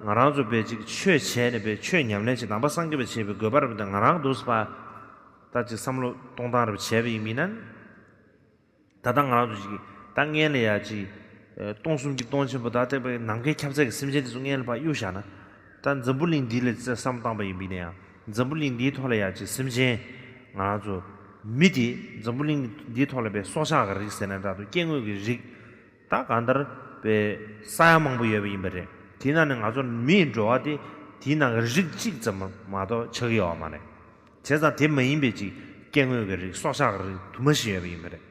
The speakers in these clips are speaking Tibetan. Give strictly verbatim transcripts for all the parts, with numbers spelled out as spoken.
ང་རང་ཚོ་བས་ཅིག་ཆོས་བྱས་ནས་བས་ཆོས་ཉམས་ལེན་བྱེད། ནང་པ་སངས་རྒྱས་པ་བྱེད་པའི་དགོས་པ་རེད་པ། ད་ང་རང་འདུག་སེ་ཕར་ད་ཅིག་བསམ་བློ་གཏོང་སྟངས་རེད་པ་བྱས་པ་ཡིན་མིན་ན། ད་ལྟ་ང་རང་ཚོ་ཅིག་ད་སྔོན་ལ་ཡ་ཅིག་སྟོང་གསུམ་གྱི་སྟོང་ཆེན་པོ་ད་ལྟ་བས་ནམ་མཁའི་ཁྱབ་ཚད་ཀྱི་སེམས་ཅན་དེ་ཚོ་སྔོན་ལ་ཕར་གཡུག་བཞག་ན། ད་འཛམ་བུ་གླིང་འདི་ལ་བསམ་བཏང་པ་ཡིན་པ་ཡིན་ན་ཡང་། འཛམ་བུ་གླིང་འདིའི་ཐོག་ལ་ཡ་ཅིག་སེམས་ཅན་ང་རང་ཚོ་མི་དེ་འཛམ་བུ་གླིང་འདིའི་ཐོག་ལ་བས་སྲོག་ཆགས་ཀྱི་རིགས་ཟེར་ན་འདྲ་འདུག་སྐྱེ་དངོས་ཀྱི་རིགས་ད་གང་ལྟར་བས་ས་ཡ་མང་པོ་ཡོད་པ་ཡིན་པ་རེད། དེའི་ནང་ནས་ང་ཚོ་མིའི་འགྲོ་བ་དེ་དེའི་ནང་གི་རིགས་གཅིག་ཙམ་མ་གཏོགས་ཆགས་ཀྱི་ཡོད་མ་རེད། བྱས་ཙང་དེ་མ་ཡིན་པའི་ཅིག་སྐྱེ་དངོས་ཀྱི་རིགས་སྲོག་ཆགས་ཀྱི་རིགས་དུ་མ་ཞིག་ཡོད་པ་ཡིན་པ་རེད།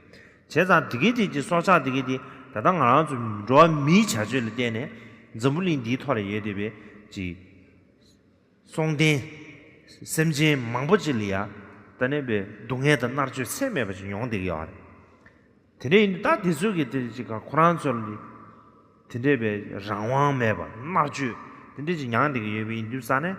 བྱས་ཙང་དེ་གའི་དེ་ཅིག་སྲོག་ཆགས་དེ་གའི་དེ་ད་ལྟ་ང་རང་ཚོ་འགྲོ་བ་མིའི་བྱ་སྤྱོད་ལ་བརྟེན་ནས་འཛམ་བུ་གླིང་འདིའི་ཐོག་ལ་ཡོད་བསྡད་པའི་ཅིག་སྲོག་ལྡན་སེམས་ཅན་མང་པོ་ཅིག་ལ་ཡ་ད་ནས་པའི་སྡུག་བསྔལ་དང་མནར་གཅོད་ཚད་མེད་པ་ཅིག་ཡོང་བསྡད་ཀྱི་ཡོད་རེད། དེ་འདྲ་ཡིན་དུས་ད་དེ་ཚོའི་གི་དེ་ཅིག་ག་ཁོ་རང་ཚོ་ལ་དེ་འདྲའི་པའི་རང་དབང་མེད་པ། མནར་གཅོད་དེ་འདྲ་ཅིག་མྱངས་བསྡད་ཀྱི་ཡོད་པ་ཡིན་དུས་ཙང་ནས།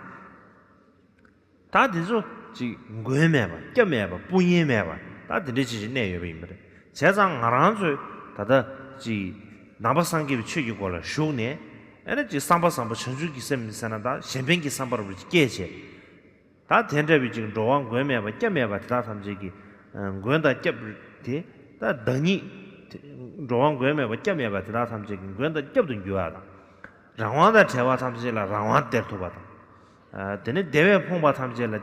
ད་དེ་ཚོ་ཅིག་མགོན་མེད་པ་སྐྱབས་མེད་པ་དཔུང་གཉེན་མེད་པ་ད་དེ་འདྲ་ཅིག་ཅིག་གནས་ཡོད་པ་ཡིན་པ་རེད། བྱས་ཙང་ང་རང་ཚོས་ད་ལྟ་ཅིག་ནང་པ་སངས་རྒྱས་པའི་ཆོས་ཀྱི་སྒོ་ལ་ཞུགས་ནས། ཨ་ནི་ཅིག་བསམ་པ་བཟང་པོ་བྱང་ཆུབ་ཀྱི་སེམས་ཟེར་ན་ད་གཞན་ཕན་གྱི་བསམ་པ་རུ་སྐྱེས་བྱས། ད་དེ་འདྲ་བའི་ཅིག་འགྲོ་བ་མགོན་མེད་པ་སྐྱབས་མེད་པ་དེ་དག་ཐམས་ཅད་ཀྱི་མགོན་དང་སྐྱབས་དེ་ད་བདག་ཉིད། འགྲོ་བ་མགོན་མེད་པ་སྐྱབས་མེད་པ་དེ་དག་ཐམས་ཅད་ཀྱི་མགོན་དང་སྐྱབས་ཏུ་འགྱུར་བ་དང་། རང་དབང་དང་བྲལ་བ་ཐམས་ཅད་ལ་རང་དབང་སྟེར་ཐུབ་པ་དང་། དེ་ནས་བདེ་བས་ཕོངས་པ་ཐམས་ཅད་ལ་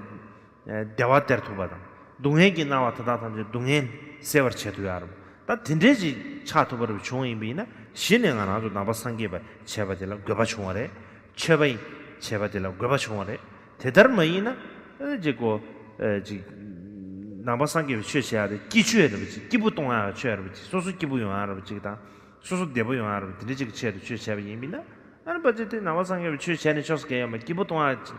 བདེ་བ་སྟེར་ཐུབ་པ་དང་། སྡུག་བསྔལ་གྱིས་མནར་བ་དེ་དག་ཐམས་ཅད་སྡུག་བསྔལ་སེལ་བར་བྱེད་ཐུབ་ཡ་རུ། ད་དེ་འདྲའི་ཅིག་ཆགས་ཐུབ་པ་རུ་བྱུང་བ་ཡིན་པ་ཡིན་ན། གཞི་ནས་ང་རང་ཚོ་ནང་པ་སངས་རྒྱས་པ་བྱས་པ་དེ་ལ་དགོས་པ་བྱུང་བ་རེད། ཆོས་པ་ཡིན་བྱས་པ་དེ་ལ་དགོས་པ་བྱུང་བ་རེད། དེ་ལྟར་མ་ཡིན་ན་ཨ་ནི་ཅིག་གོ། ཨེ་ཅིག་ནང་པ་སངས་རྒྱས་པའི་ཆོས་བྱེད་ཡ་དེ་སྐྱིད་ཆོས་རེད་པ་ཅིག་སྐྱིད་པོ་གཏོང་ཡ་ཆོས་རེད་པ་ཅིག་སོ་སོ་སྐྱིད་པོ་ཡོང་ཡ་རེད་པ་ཅིག་དང་། སོ་སོ་བདེ་པོ་ཡོང་ཡ་རེད་པ་དེ་འདྲ་ཅིག་གི་ཆེད་དུ་ཆོས་བྱས་པ་ཡིན་པ་ཡིན་ན། ཨ་ནི་པ་ཅིག་དེ་ནང་པ་སངས་རྒྱས་པའི་ཆོས་བྱས་ནས་ཆོག་ས་གལ་ཡོད་མ། སྐྱིད་པོ་གཏོང་ཡ་ཅིག་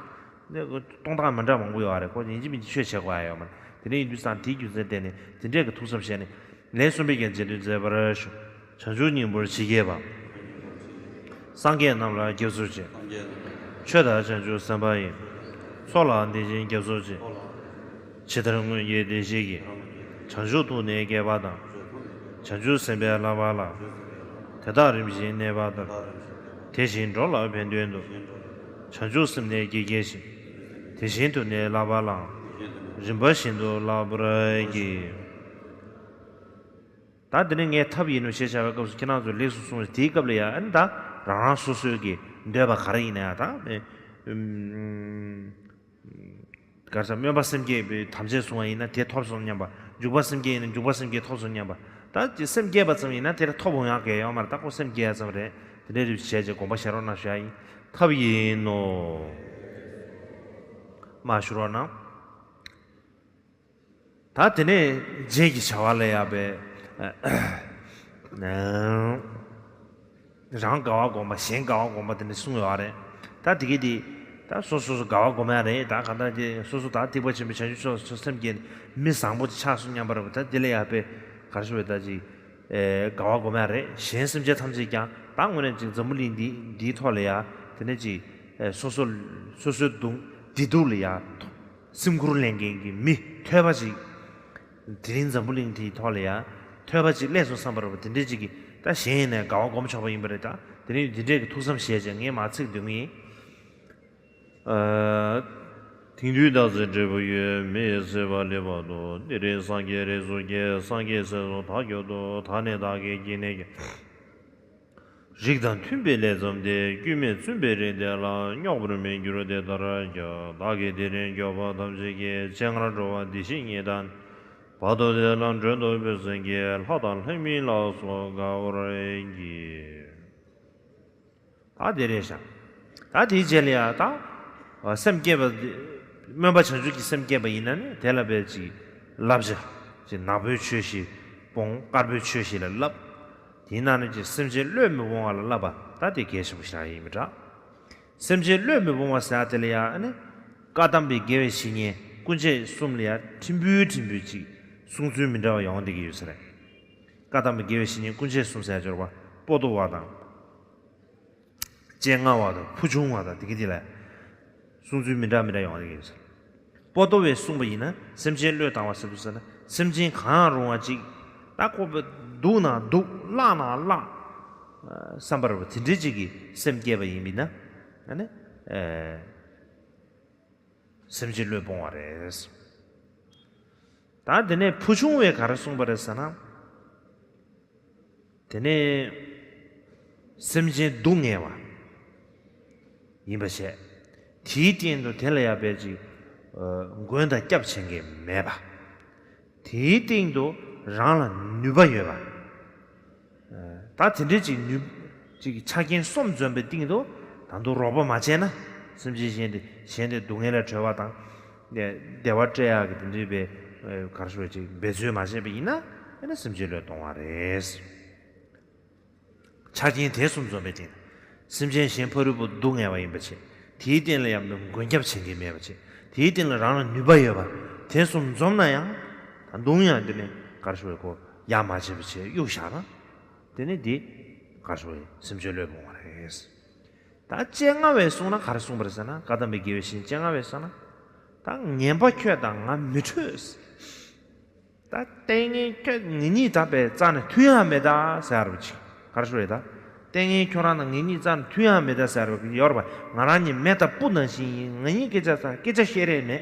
གཏོང་སྟངས་མི་འདྲ་མང་པོ་ཡོད་རེད། ཁོ་ཡིན་གཅིག་མིན་གཅིག་ཆོས་བྱེད་དགོས་ཡ་ཡོད་མ་རེད། དེ་འདྲ་ཡིན་དུས་ཙང་དེའི་རྒྱུ་མཚན་བརྟེན་ནས་དེ་འདྲས་ཀྱི་ཐུགས་བསམ་བཞེས་ནས། ལན་གསུམ་པའི་རྒྱན་རྗེས་ཟློས་མཛད་པར་ཞུ། བྱང་ཆུབ་སྙིང་པོར་ཇི་སྐྱེས་པ། སངས་རྒྱས་རྣམས་ལ་སྐྱབས་སུ་མཆི། ཆོས་བདག་བྱང་ཆུབ་སེམས་དཔའ་ཡི། ཚོགས་ལ་འདི་བཞིན་སྐྱབས་སུ་མཆི། ཇི་ལྟར་སྔོན་གྱི་བདེ་གཤེགས་ཀྱིས། བྱང་ཆུབ་ཐུགས་ནི་བསྐྱེད་པ་དང་། བྱང་ཆུབ་སེམས་དཔའི་བསླབ་པ་ལ། དེ་དག་རིམ་བཞིན་གནས་པ་ལྟར། དེ་བཞིན་འགྲོ་ལ་ཕན་དོན་དུ། བྱང་ཆུབ་སེམས་ནི་བསྐྱེད་བགྱི་ཞིང་། དེ་བཞིན་དུ་ནི་བསླབ་པ་ལའང་། རིམ་པ་བཞིན་དུ་བསླབ་པར་བགྱི། ད་འདི་ནི་ངས་ཐབས་ཡིན་ནོ་ཞེས་བྱ་བའི་སྐབས་སུ་ཁྱེད་རང་ཚོས་ལེགས་སུ་གསུངས་ཏེ། དེའི་སྐབས་ལ་ཡང་ཨ་ནི་ད་རང་རང་སོ་སོའི་གི་འདོད་པ་ག་རེ་ཡིན་ན་ཡང་ད། ག་རེ་ཟེར། སྨོན་པ་སེམས་བསྐྱེད་པའི་དམ་བཅས་བཟུང་བ་ཡིན་ན་དེ་ཐོབ་སོང་སྙམ་པ། འཇུག་པ་སེམས་བསྐྱེད་ཡིན་ན་འཇུག་པ་སེམས་བསྐྱེད་ཐོབ་སོང་སྙམ་པ། ད་ཅི་སེམས་བསྐྱེད་པ་ཙམ་ཡིན་ན་དེ་ལ་ཐོབ་འོང་ཡག་གི་ཡོད་མ་རེད། ད་ཁོ་སེམས་བསྐྱེད་ཡ་ཙམ་རེད། དེ་འདྲའི་རིགས་བྱས་རྗེས་དགོངས་པ་བཞེས་རོགས་གནང་ཞུ་ཡ་ཡིན། ཐབས་ཡིན་ནོ། མ་ཞུ་རོགས་གནང་། ད་དེ་ནས་རྗེས་ཀྱི་བྱ་བ་ལ་ཡ་པའི་རང་དགའ་བ་སྒོམ་པ། གཞན་དགའ་བ་སྒོམ་པ་དེ་འདྲ་གསུངས་ཡོད་རེད། ད་དེ་གི་དེ་ད་སོ་སོ་སོ་དགའ་བ་སྒོམ་ཡ་རེད། ད་གང་ལྟར་དེ་སོ་སོ་ད་ཐེག་པ་ཆེན་པོའི་བྱང་ཆུབ་ཕྱོགས་སུ་སེམས་བསྐྱེད་མི་བཟང་པོ་ཆགས་སོང་སྙམ་པ་རེད། ད་དེ་ལ་ཡ་པའི་ག་རེ་ཞུ་བའི་ད་ཅིག་དགའ་བ་སྒོམ་ཡ་རེད། གཞན་སེམས་ཅན་ཐམས་ཅད་ཀྱང་ད་དངོས་གནས་ཅིག་འཛམ་བུ་གླིང་འདི་འདིའི་ཐོག་ལ་ཡ་དེ་ནས་ཅིག་སོ་སོ་སོ་སོའི་སྡུག་བདེ་སྡུག་ལ་ཡ་སེམས་ཁུར་ལེན་མཁན་གྱི་མི་ཐོས་པ་ཅིག་དེ་རིང་འཛམ་བུ་གླིང་འདིའི་ཐོག་ལ་ཡ་ཐོས་པ་ཅིག་སླེབས་སོང་བསམ་པ་རེད་པ། དེ་འདྲས་ཅིག་གིས་ད་གཞན་ཡིན་ནའི་དགའ་བ་སྒོམ་ཆོག་པ་ཡིན་པ་རེད། ད་དེ་རིང་དེ་འདྲས་ཀྱི་ཐུགས་བསམ་བཞེས་བྱས་ངས་མར་ཚིག་འདོན་གྱི་ཡིན། དེང་དུས་བདག་ཚེ་འབྲས་བུ་ཡོད། མི་ཡི་སྲིད་པ་ལེགས་པར་དུ། འདི་རིང་སངས་རྒྱས་རིགས་སུ་སྐྱེས། སངས་རྒྱས་ཚེ་སྲོག་དག་གྱུར་ཏོ། ད་ནི་བདག་གིས་བགྱིས་ནས་ཀྱང་། རིགས་དང་མཐུན་པའི་ལས་བརྩམས་ཏེ། སྐྱོན་མེད་བཙུན་པའི་རིགས་དེ་ལ། རྙོག་པར་མི་འགྱུར་དེ་ལྟར་བྱ། བདག་གིས་དེ་རིང་མགྱོགས་པ་ཐམས་ཅད་ཀྱི། སྤྱན་སྔར་འགྲོ་བ་བདེ་གཤེགས་ཉིད་དང་། བར་དུ་དེ་ལ་མགྲོན་དུ་བོས་ཟིན་གྱིས། ལྷ་དང་ལྷ་མིན་ལ་སོགས་དགའ་བར་བགྱི། ད་དེ་རེད་ཤག་ད་དེའི་རྗེས་ལ་ཡ་ད་སེམས་བསྐྱེད་པ། སྨོན་པ་བྱང་ཆུབ་ཀྱི་སེམས་བསྐྱེད་པ་ཡིན་ན་ནི་དེ་ལ་བས་ཅིག་བསླབ་བྱ་ཅིག་ནག་པོའི་ཆོས་བཞི་སྤོང་། དཀར་པོའི་ཆོས་བཞི་ལ་བསླབ། དེའི་ནང་ནས་ཅིག་སེམས་ཅན་བློས་མི་འབྱུང་བ་ལ་བསླབ་པ། ད་དེ་གལ་ཆེན་པོ་ཞིག་ཡིན་མི་འདྲ། སེམས་ཅན་བློས་མི་འབྱུང་བ་ཟེར་ཡ་དེ་ལ་ཡ་ཨ་ནི་བཀའ་གདམས་པའི་དགེ་བའི་བཤེས་གཉེན་སྐུ་མཆེད་གསུམ་ལ་ཡ་ཕྲན་བུ་ཕྲན་བུ་ཅིག་གསུང་ཚུལ་མི་འདྲ་བ་ཡོང་བསྡད་ཀྱི་ཡོད་ས་རེད། བཀའ་གདམས་པའི་དགེ་བའི་བཤེས་གཉེན་སྐུ་མཆེད་གསུམ་ཟེར་ཡ་སྦྱོར་བ་པོ་ཏོ་བ་དང་། སྤྱན་སྔ་བ་དང་ཕུ་ཆུང་བ་དང་དེ་གི་དེ་ལ་གསུང་ཚུལ་མི་འདྲ་མི་འདྲ་ཡོང་བསྡད་ཀྱི་ཡོད་ས་རེད། པོ་ཏོ་བས་གསུངས་པ་ཡིན་ན་སེམས་ཅན་བློས་བཏང་བ་ཟེར་དུས་ཟེར་ན་སེམས་ཅན་གང་ཡང་རུང་བ་ཅིག་ད་ཁོ་པའི་སྡུག་ན་སྡུག་བརླག་ན་བརླག་བསམ་པ་རེད་པ། དེ་འདྲའི་ཅིག་གི་སེམས་བསྐྱེད་པ་ཡིན་པས་ན། ཨ་ནི་ཨེ་སེམས་ཅན་བློས་སྤོང་བ་རེད། ད་དེ་ནས་ཕུ་ཆུང་བས་ག་རེ་གསུངས་པ་རེད་ཟེར་ན། དེ་ནས་སེམས་ཅན་སྡུག་བསྔལ་བ་ཡིན་པ་བྱས། དེའི་སྟེང་དུ་དེ་ལ་ཡང་དཔེ་ཅིག་མགོན་དང་སྐྱབས་བྱེད་མཁན་མེད་པ། དེའི་སྟེང་དུ་རང་ལ་ནུས་པ་ཡོད་པ། ད་དེ་འདྲའི་ཅིག་ནུས་ཅིག་ཆ་རྐྱེན་གསུམ་འཛོམས་པའི་སྟེང་དུ་ད་དུང་རོགས་པ་མ་བྱས་ན། སེམས་ཅན་གཞན་དེ་གཞན་དེ་སྡུག་བསྔལ་ལས་གྲོལ་བ་དང་། བདེ་བ་སྤྲད་ཡག་གི་དེ་འདྲའི་བའི་ག་རེ་ཞུ་བ་ཅིག་འབད་རྩོལ་མ་བྱས་པ་ཡིན་ན། ཨ་ནི་སེམས་ཅན་བློས་གཏོང་བ་རེད། ཆ་རྐྱེན་དེ་གསུམ་འཛོམས་པའི་སྟེང་། སེམས་ཅན་གཞན་ཕ་རོལ་པོ་སྡུག་བསྔལ་བ་ཡིན་པ་བྱས། དེའི་སྟེང་ལ་ཡང་མགོན་སྐྱབས་བྱེད་མཁན་མེད་པ་བྱས། དེའི་སྟེང་ལ་རང་ལ་ནུས་པ་ཡོད་པ། དེ་གསུམ་འཛོམས་ན་ཡང་། ད་དུང་ཡང་དེ་ནས་ག་རེ་ཞུ་བའི་གོ་ཡ་མ་བྱས་པ་བྱས་གཡུག་བཞག་ན། དེ་ནི་འདི་ག་རེ་ཞུ་བའི་སེམས་ཅན་བློས་སྤོང་བ་རེད། ད་སྤྱན་སྔ་བས་གསུངས་ན་ག་རེ་གསུངས་པ་རེད་ཟེར་ན། བཀའ་གདམས་པའི་དགེ་བའི་བཤེས་གཉེན་སྤྱན་སྔ་བས་གསུངས་ན། ད་ངན་པ་ཁྱོད་དང་ང་མི་འཕྲོད། ད་ལྟས་ངན་ཁྱོད་ང་གཉིས་ད་པའི་རྩ་ནས་མཐུན་ཡང་མེད་ད་ཟེར་བ་ཅིག་ག་རེ་ཞུ་རེད་ད། ལྟས་ངན་ཁྱོད་རང་དང་ང་གཉིས་རྩ་ནས་མཐུན་ཡང་མེད་ད་ཟེར་བ་ཡོད་རེད་པ། ང་རང་གཉིས་མེ་དང་སྤུ་ནང་བཞིན་ཡིན། ང་གཉིས་སྐད་ཆ་ས་སྐད་ཆ་བཤད་རེས་མེད།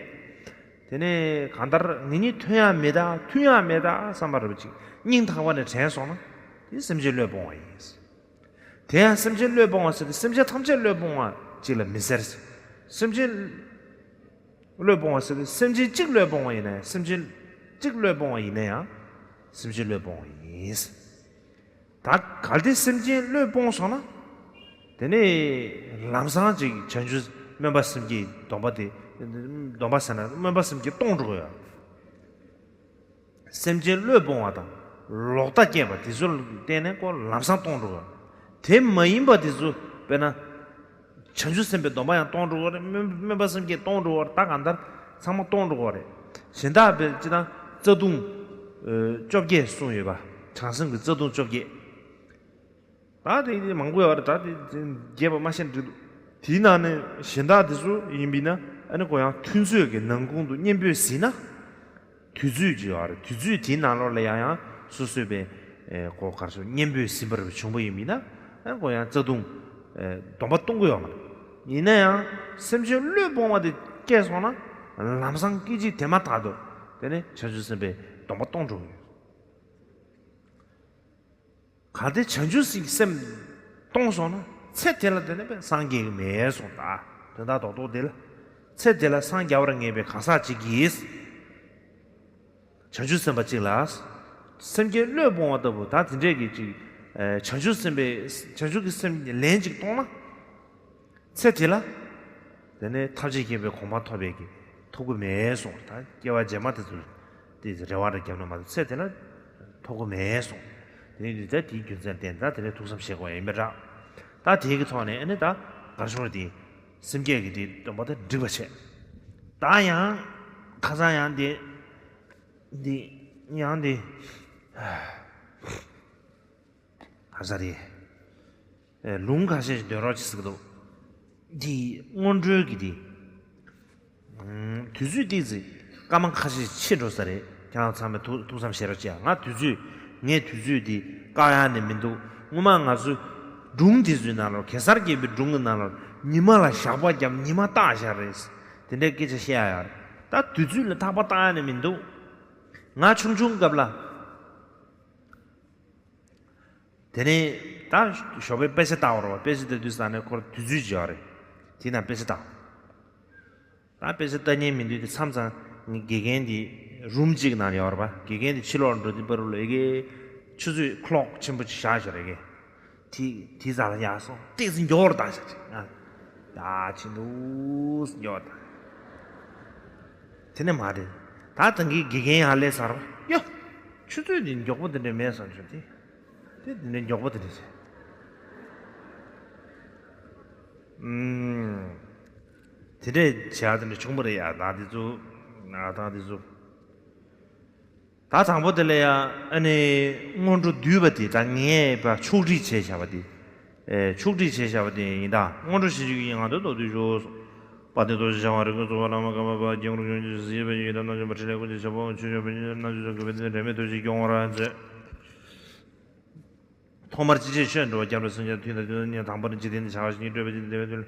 དེ་ནས་གང་ལྟར་ང་གཉིས་མཐུན་ཡང་མེད་ད་མཐུན་ཡང་མེད་ད་བསམ་པ་རེད་པ་ཅིག་སྙིང་ཐག་པ་ནས་དྲན་སོང་ན། དེ་སེམས་ཅན་བློས་སྤོང་བ་ཡིན། དེ་ཡང་སེམས་ཅན་བློས་སྤོང་བ་ཟེར་དུས་སེམས་ཅན་ཐམས་ཅད་བློས་སྤོང་བ་ཅིག་ལ་མི་ཟེར། སེམས་ཅན་བློས་སྤོང་བ་ཟེར་དུས་སེམས་ཅན་གཅིག་བློས་སྤོང་བ་ཡིན་ན་ཡང་། སེམས་ཅན་གཅིག་བློས་སྤོང་བ་ཡིན་ན་ཡང་སེམས་ཅན་བློས་སྤོང་བ་ཡིན། ད་གལ་ཏེ་སེམས་ཅན་བློས་སྤོང་སོང་ན། དེ་ནས་ལམ་སང་ཅིག་བྱང་ཆུབ་སྨོན་པ་སེམས་བསྐྱེད་སྡོམ་པ་དེ། སྡོམ་པ་ཟེར་ན་སྨོན་པ་སེམས་བསྐྱེད་སྟོང་འགྲོ་གི་ཡོད། སེམས་ཅན་བློས་སྤོང་བ་དང་ལོག་ལྟ་སྐྱེས་པ་དེ་ཚོ་ལ་བརྟེན་ནས་ཁོ་ལམ་སང་སྟོང་འགྲོ་གི། དེ་མ་ཡིན་པ་དེ་ཚོ་དཔེར་ན། བྱང་ཆུབ་སེམས་དཔའི་སྡོམ་པ་ཡང་སྟོང་འགྲོ་གི་རེད། སྨོན་སྨོན་པ་སེམས་བསྐྱེད་སྟོང་འགྲོ་གི་རེད། ད་གང་ལྟར་ཚང་མ་སྟོང་འགྲོ་གི་རེད། གཞན་དག་དཔེར་སྤྱིར་བཏང་རྩ་ལྟུང་བཅོ་བརྒྱད་གསུངས་ཡོད་པ། བྱང་སེམས་ཀྱི་རྩ་ལྟུང་བཅོ་བརྒྱད། ད་དེ་མང་པོ་ཡོད་རེད། ད་དེ་རྒྱས་པ་མ་བཤད་འགྲིག་འདུག་དེའི་ནང་ནས་གཞན་དག་དེ་ཚོ་ཡིན་པས་ན། ཨ་ནི་ཁོ་ཡང་ཐུན་ཚོད་ཀྱི་ནང་ཁོངས་སུ་གཉེན་པོས་ཟིན་ན། དུས་ཚོད་ཅིག་ཡོད་རེད། དུས་ཚོད་དེའི་ནང་ལོགས་ལ་ཡང་ཡང་སོ་སོས་པའི་ཨེ་ཁོ་ག་རེ་ཟེར། གཉེན་པོས་ཟིན་པར་བྱུང་བ་ཡིན་པས་ན། ཨ་ནི་ཁོ་ཡང་རྩ་ལྟུང་ཨེ་སྡོམ་པ་གཏོང་གི་ཡོད་མ་རེད། ཡིན་ན་ཡང་སེམས་ཅན་བློས་སྤོང་བ་དེ་སྐྱེས་སོང་ན། ལམ་སང་སྐད་ཅིག་དེ་མ་ཐག་ཏུ་དེ་ནས་བྱང་ཆུབ་སེམས་དཔའི་སྡོམ་པ་གཏོང་འགྲོ་གི་ཡོད། གལ་ཏེ་བྱང་ཆུབ་སེམས་གཏོང་སོང་ན། ཚེ་དེ་ལ་དེ་ནས་པའི་སངས་རྒྱས་ཀྱི་མེད་སོང་ད། དོན་དག་རྡོག་རྡོག་དེ་ལ། ཚེ་དེ་ལ་སངས་རྒྱ་བར་ངེས་པའི་གང་ཟག་ཅིག་གིས། བྱང་ཆུབ་སེམས་དཔའ་ཅིག་ལ། སེམས་ཅན་བློས་སྤོང་བ་ལྟ་བུ་ད་དེ་འདྲས་ཀྱི་ཅིག་ཨེ་བྱང་ཆུབ་སེམས་དཔའི་བྱང་ཆུབ་ཀྱི་སེམས་ལན་ཅིག་གཏོང་ན། ཚེ་དེ་ལ། དེ་ནས་ཐམས་ཅད་མཁྱེན་པའི་གོ་འཕང་ཐོབ་པའི་གི་ཐོབ་ཀྱི་མེད་གསུངས། ད་སྐྱེ་བ་རྗེས་མ་དེ་ཚོ་དེ་རེ་བ་རེ་བརྒྱབ་ན་མ་གཏོགས་ཚེ་དེ་ལ་ཐོབ་ཀྱི་མེད་གསུངས། དེ་ནས་ད་དེའི་རྒྱུ་མཚན་བསྟན། ད་དེ་ནས་ཐུགས་བསམ་བཞེས་དགོས་ཡིན་པའི་ར། ད་དེའི་གི་ཐོག་ནས་ཨ་ནི་ད་གར་ཤོར་དེ་སེམས་བསྐྱེད་ཀྱི་དེ་སྡོམ་པ་དེ་འགྲིག་པ་བྱས། ད་ཡང་ཁ་སང་ཡང་དེ་འདི་ཡང་དེ། ཧ་ས་རེད། ཨེ་ལུང་ཁ་ཤས་ཤིག་འདོན་རོགས་བྱེད་ཟེར་གི་འདུག་འདི་སྔོན་འགྲོའི་གི་འདི། ཨུམ། དུས་ཚོད་ཏིག་ཙི་སྐར་མ་ཁ་ཤས་ཤིག་ཕྱིན་འགྲོ་ས་རེད། ཁྱེད་རང་ཚང་མས་ཐུགས་ཐུགས་བསམ་བཞེས་རོགས་བྱེད་ཨ། ང་དུས་ཚོད་ངས་དུས་ཚོད་འདི་བཀག་ཡ་ནི་མི་འདུག་སྔོན་མ་ང་ཚོའི་སྒྲུང་དེ་ཚོའི་ནང་ལོགས། གེ་སར་རྒྱལ་པོའི་སྒྲུང་གི་ནང་ལོགས་ཉི་མ་ལ་ཞགས་པ་བརྒྱབ། ཉི་མ་བཏགས་བཞག་རེད། དེ་འདྲའི་སྐད་ཆ་བཤད་ཡ་ཡོད་རེད། ད་དུས་ཚོད་ལ་ཐག་པ་བཏགས་ཡ་ནི་མི་འདུག་ང་ཆུང་ཆུང་སྐབས་ལ། དེ་ནས་ད་ཞོགས་པའི་དཔེ་ཆ་ལྟ་བར་བ། དཔེ་ཆ་ལྟ་དུས་ས་ནས་ཁོར་དུས་ཚོད་ཅིག་ཡོད་རེད། དེ་ན་དཔེ་ཆ་ལྟ། ད་དཔེ་ཆ་ལྟ་ཉན་མི་འདུག་དེ་མཚམས་མཚམས་དགེ་རྒན་དེ་རུམ་གཅིག་ནང་ཡོད་རེད་པ། དགེ་རྒན་དེ་ཕྱི་ལོགས་འགྲོ་དུས་པར་ལ་ཨེ་གེ་ཆུ་ཚོད་ཁོག་ཆེན་པོ་ཅིག་བཞག་ཤོར་རེད་གེ། དེ་དེ་ཙམ་ལ་ཡར་སོང་། ཏོག་ཙམ་མགྱོགས་པོར་བཏང་བཞག་ཅིག་ཨ། ཡ་ཕྱིན་འདུག་མགྱོགས་པོར་བཏང་། དེ་ནས་མ་རེད། ད་ད་གིན་དགེ་རྒན་ཡར་སླེབས་ཚར་བ། ཡ། ཆུ་ཚོད་འདི་མགྱོགས་པོ་དེ་འདྲ་མེད་བསམ་བྱུང་། དེ་དེ་འདི་འདྲ་མགྱོགས་པོ་དེ་འདྲ་བྱས། ཨུམ། དེ་འདྲས་བྱས་དེ་འདྲ་བྱུང་བ་རེད་ཡ། ད་དེ་ཚོ། ད་དེ་ཚོ། ད་དང་པོ་དེ་ལ་ཡ་ཨ་ནི་སྔོན་འགྲོ་བསྡུས་པ་དེ། ད་ངས་ཕར་ཕྱོགས་སྒྲིག་བྱས་བཞག་པ་དེ། ཨེ་ཕྱོགས་སྒྲིག་བྱས་བཞག་པ་དེ་ཡིན་ད། སྔོན་འགྲོ་བྱེད་རྒྱུ་ཡི་ངང་དུ་རྟོགས་དུས་ཤོག་དཔལ་ལྡན་རྡོ་རྗེ་འཆང་དབང་རིག་པའི་གཙུག་ལག་བླ་མ་ཀརྨ་པ་སྐྱེས་བུ་རིན་པོ་ཆེ་གཟི་བརྗིད་པའི་ཡོན་ཏན་རྣམ་འབྱོར་པ་འཕྲིན་ལས་ཀུན་གྱི་ཞབས་པད་ཆོས་འབྱོར་པའི་ཉི་ཟླ་རྣམ་འབྱོར་དགུ་པའི་ཚེ་འབྲལ་མེད་ཐུགས་རྗེས་སྐྱོང་བར་མཛོད། ཐོག་མར་ཅི་བྱེད་ཆོས་འགྲོ་བ་སྐྱབས་འགྲོ་སེམས་ཅན་མཐུན་དང་མཐུན་ནས། དང་པོར་འཇིག་རྟེན་འདི་བྱ་བ་ཞིག་ཉིད་སྤྲོས་པའི་ཕྱིར་བདེ་བའི་དོན་ལ།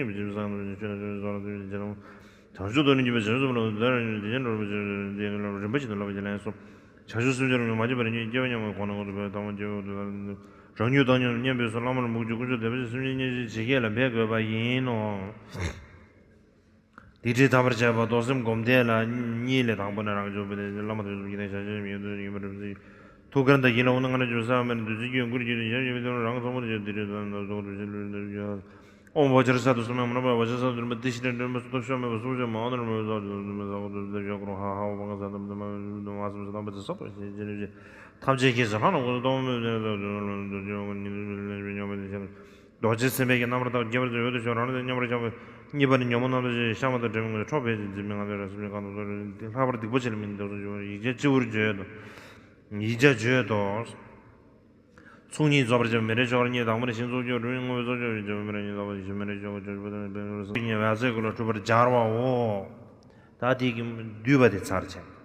ཉིད་པའི་སྦྱིན་པ་བསགས་ནས་ཆོས་དང་ཆོས་ཀྱི་ཚོགས་ལ་བརྩོན་འགྲུས་ཆེ་ལ། བྱང་ཆུབ་ཏུ་ནི་འགྱུར་བའི་བྱང་ཆུབ་སེམས་ལ་བརྩོན་འགྲུས་ཆེ་ལ། རིམ་པ་བཞིན་དུ་བསླབ་པའི་ལན་གསུམ། བྱང་ཆུབ་སེམས་བསྐྱེད་རིམ་གྱིས་མ་བསྐྱེད་པར་ཉིད་སྐྱེ་བ་མྱ་ངན་ལས་འགོག་ནས་འགོག་ཐུབ་པའི་ཐབས་མང་སྐྱེ་བོ་དུ་ལ། རང་རྒྱུད་བཏང་སྙོམས་སྙན་པའི་ཚུལ། བླ་མར་མོས་གུས་དཀོན་མཆོག་དད་པ་ཆེ། སེམས་ཅན་སྙན་ཞིང་ཇི་སྐད་ལ་འབད་དགོས་པ་ཡིན་ནོ། སྡིག་སྒྲིབ་དག་པར་བྱེད་པ། བཟློག་སེམས་སྒོམ་བཟླས་ལ་གཉིས་ལས་དང་པོ་ནི་རང་བྱུང་བ་སྟེ། བླ་མ་དེ་ཚོ་ཡིན་ན་ཞལ་ཆེམས་ཡོད་དོ་ཡིན་པར་རིམ་གྱིས། ཐུགས་ཀར་དང་ཡིད་ལ་འོང་ན་སྔར་བྱུང་ས་མེད་བདུད་རྩི་སྐྱེས་མགུར་གྱི་དུས་ཞབས་ཀྱི་མི་དོན་རང་ཚོགས་མུ་ཏིག་དེ་རིང་དོན་དང་ཚོགས་དུས་ཆེན་ལུས་འདོད་ཀྱང་། ཨོཾ་བྷཱུ་ཇཱ་ར་སཱ་དུ་སུ་མེ་མ་ན་པ་བྷཱུ་ཇཱ་ར་སཱ་དུ་རིམ་པ་ཏི་ཤི་ཏྲ་འདྲེན་པ་སུ་ཏོ་ཤོ་མེ་བ་སུ་ཇ་མ་ཨོ་ན་ར་མེ་བ་ས་དུ་སུ་མེ་ས་གོ་དུ་དེ་ཤོ་ཀ་རོ་ཧ་ཧ་བ་ག་ས་དུ་མ་མ་མ་མ་སུ་དུ་མ་སུ་ཐམས་ཅད་ཀྱི་ཟ་ལྷ་ན་གོ་དུ་ཏོ་མེ་དུ་ཏོ་ཉི་དུ་ཉི་དུ་ཉི་དུ་རྡོ་རྗེ་སེམས་དཔའི་གི་རྣམ་པར་དག་རྒྱས་པར་མཛད། འོད་དུ་ཞུ་རང་ལ་མཉམ་པར་བཞག་པའི་གཉིས་པ་ནི་ཉོན་མོངས་རྣམ་དག་ཅན། གཤའ་མ་དང་འདྲེ་མོ་ངན་འཕྲོག་པའི་འཇིགས་མེད་ངང་ཚུལ་ར། སེམས་ཅན་གང་དུ་སོང་རུང་ལྷག་པར་སྡིག་པ་ཆེ་ལ་དམིགས་ནས་བཟློག་སེམས་ཡིག་བརྒྱ་སྤྱི་བོར་བརྗོད་དོ། ཡིག་བརྒྱ་བརྗོད་དོ། ཚོགས་གཉིས་རྫོགས་པར་བྱེད་པ་མེ་རའི་ཆོ་ག་གཉིས། དང་པོ་ནི་ཞིང་ཚོགས་སྐྱོང་རུ་བོའི་ངོ་བོས་ཚོགས་སྐྱོང་བའི་རྒྱལ་པོ་མེ་རའི་ཆོ་ག་བརྗོད། མེ་རའི་ཆོ་ག་བརྗོད་པ་དང་ཡང་བཛྲ་གུ་ལ་འཁྲུལ་པར་སྦྱར་བའོ། ད་དེ་གི་བསྡུས་པ་དེ་ཚར་བྱས།